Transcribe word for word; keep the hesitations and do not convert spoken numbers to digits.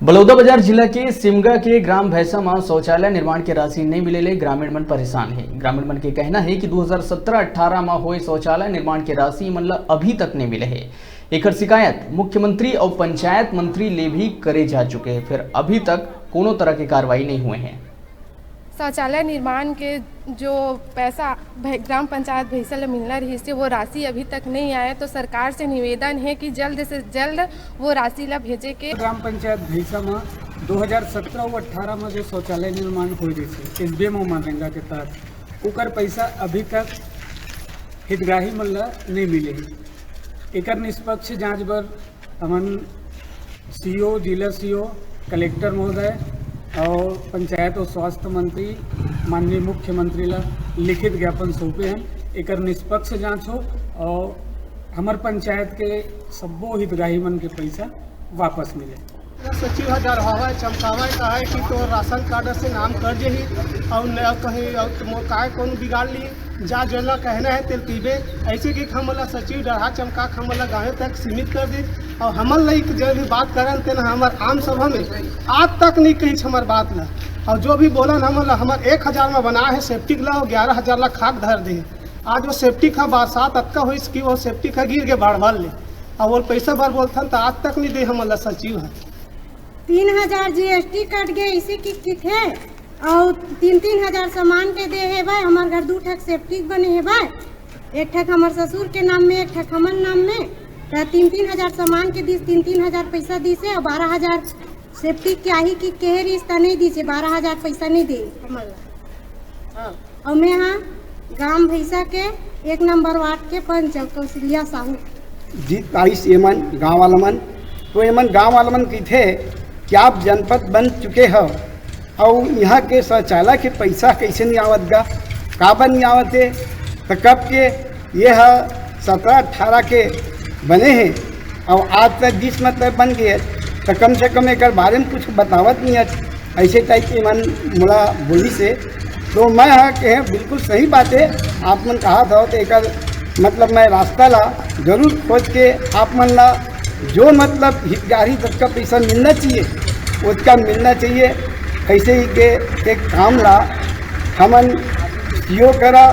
बलौदाबाजार जिला के सिमगा के ग्राम भैसा म शौचालय निर्माण के राशि नइ मिले ले ग्रामीण मन परेशान हे। ग्रामीण मन के कहना हे कि दू हज़ार सत्रह अठारह म होए शौचालय निर्माण के राशि मन ल अभी तक नइ मिले हे। एकर शिकायत मुख्यमंत्री अउ पंचायत मंत्री ले भी करे जा चुके हे, फिर अभी तक कोनो तरह के कार्रवाई नइ हुए हे। शौचालय निर्माण के जो पैसा भै-, ग्राम पंचायत भैसा ल मिलना रहिस हे, वो राशि अभी तक नहीं आए, तो सरकार से निवेदन है कि जल्द से जल्द वो राशि ल भेजे के। ग्राम पंचायत भैसा म दो हज़ार सत्रह अउ अठारह म जो शौचालय निर्माण होए रहिस हे, एसडीएम अउ मनरेगा के तहत, ओकर पैसा अभी तक हितग्राही मन ल नहीं मिले हे। एकर निष्पक्ष जांच बर हमन सीईओ, जिला सीईओ, कलेक्टर महोदय अउ पंचायत अउ स्वास्थ्य मंत्री, माननीय मुख्यमंत्री ला लिखित ज्ञापन सौंपे हन। एकर निष्पक्ष जांच हो अउ हमर पंचायत के सब्बो हितग्राही मन के पैसा वापस मिले। सचिव ह डरहावय, चमकावय, कहय कि तोर राशन कार्ड से नाम कट जही अउ न कहीं अउ तो मोर काय कोनो बिगाड़ ली। जा जेला कहना है तेल कहिबे। ऐसे कि हमन ला सचिव डरहा चमका के हमन ला गाँव तक सीमित कर दे। अउ हमन ला एक जो भी बात करन तेन हमर आम सभा में आज तक नहीं कही हमर बात ला। अउ जो भी बोलन हमन ला, हमर एक हजार में बनाए है सेप्टिक ला, अउ ग्यारह हजार ला खाक धर दे। आज वो सेप्टिक ह बरसात अतका होइस कि वो सेप्टिक ह गिर के भर भर ले। अउ वो पैसा बर बोलथन त आज तक नहीं दे हमन ला सचिव ह। तीन हजार जीएसटी कट गए, इसे कि किथे? अउ तीन तीन हजार सामान के दे हे भाई। हमार घर दू ठक सेप्टिक बने हे भाई, एक ठक हमार ससुर के नाम में, एक ठक हमार नाम में। त तीन तीन हजार सामान के दिस, तीन तीन हजार पैसा दिस हे, अउ बारह हजार सेप्टिक के आही कि कहे रिस त नहीं दिस हे, बारह हजार पैसा नहीं दे हमन ला। हाँ। अउ मैं हा गांव भैसा के एक नंबर वार्ड के पंच हूँ, कौशल्या साहू। जीत पाइस एमन गांव वाला मन, तो एमन गांव वाला मन कहिथे कि आप जनपद बन चुके हो, अउ यहाँ के शौचालय के पैसा कैसे नहीं आवत गा, काबर नहीं आवत हे? तो कब के ये ह सत्रह अठारह के बने हे, अउ आज तक बीस मतलब बन गए, तो कम से कम एकर बारे में कुछ बतावत नहीं है। ऐसे टाइप के मन मोला बोलिस हे। तो मैं हा कहे बिल्कुल सही बात है, आप मन कहा था तो एकर मतलब मैं रास्ता ला जरूर खोज के आप मन ला जो मतलब हितग्राही तक का पैसा मिलना चाहिए, उसका मिलना चाहिए। ऐसे ही के एक काम ला हमन सीओ करा